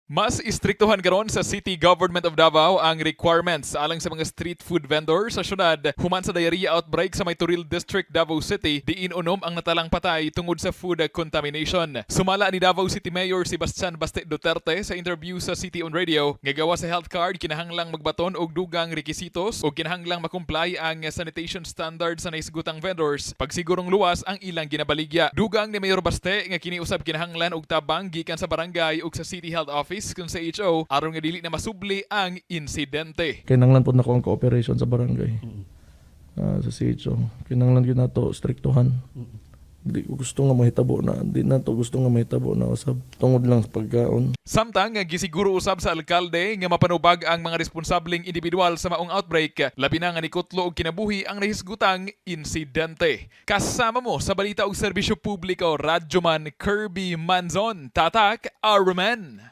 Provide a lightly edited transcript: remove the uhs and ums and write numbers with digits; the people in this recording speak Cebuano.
Mas istriktuhan karon sa City Government of Davao ang requirements alang sa mga street food vendors sa syudad human sa diarrhea outbreak sa may Toril District, Davao City, diin 6 ang natalang patay tungod sa food contamination. Sumala ni Davao City Mayor Sebastian Baste Duterte sa interview sa City on Radio nga gawa sa health card, kinahanglang magbaton og dugang rekisitos o kinahanglang makomply ang sanitation standards sa nahisgutang vendors pagsigurong luwas ang ilang ginabaligya. Dugang ni Mayor Baste nga kini usab kinahanglan og tabang gikan sa barangay ug sa City Health Office kung sa CHO aron nga dili na masubli ang insidente. Kinanglan pod nako ang cooperation sa barangay. Sa CHO. Kinanglan gyud nato striktuhan. Di ko gusto nga mahitabo na, di nato gusto nga mahitabo na usab tungod lang sa pagkaon. Samtang gisiguro usab sa alkalde nga mapanubag ang mga responsableng individual sa maong outbreak, labi na nga nikutlo og kinabuhi ang nahisgutang insidente. Kasama mo sa balita og serbisyo publiko, Radyoman Kirby Manzon, Tatak Aruman.